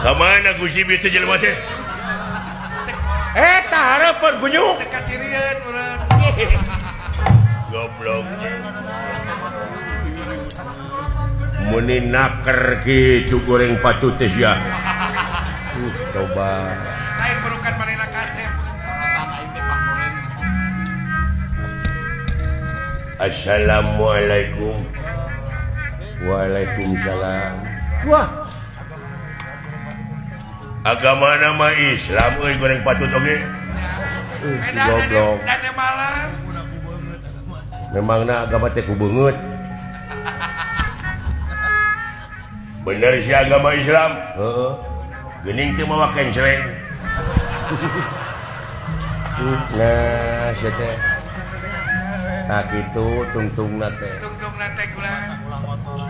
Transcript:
Ka mana Gusti bieu teh jelema teh? Eta harapan kunyuk. Teu kacirieun urang. Goblok. Muni naker kitu goreng patut teh sia. Coba. Lain burukan manehna kasep. Assalamualaikum. Waalaikumsalam. Wah. Agama nama Islam euy goreng patut oge. Goblok. Memangna agama teh ku beungeut. Bener sih agama Islam. Heeh. Geuning teu mawa kencleng. Nah, sia teh. Tah kitu tungtungna teh. Tungtungna teh kurang.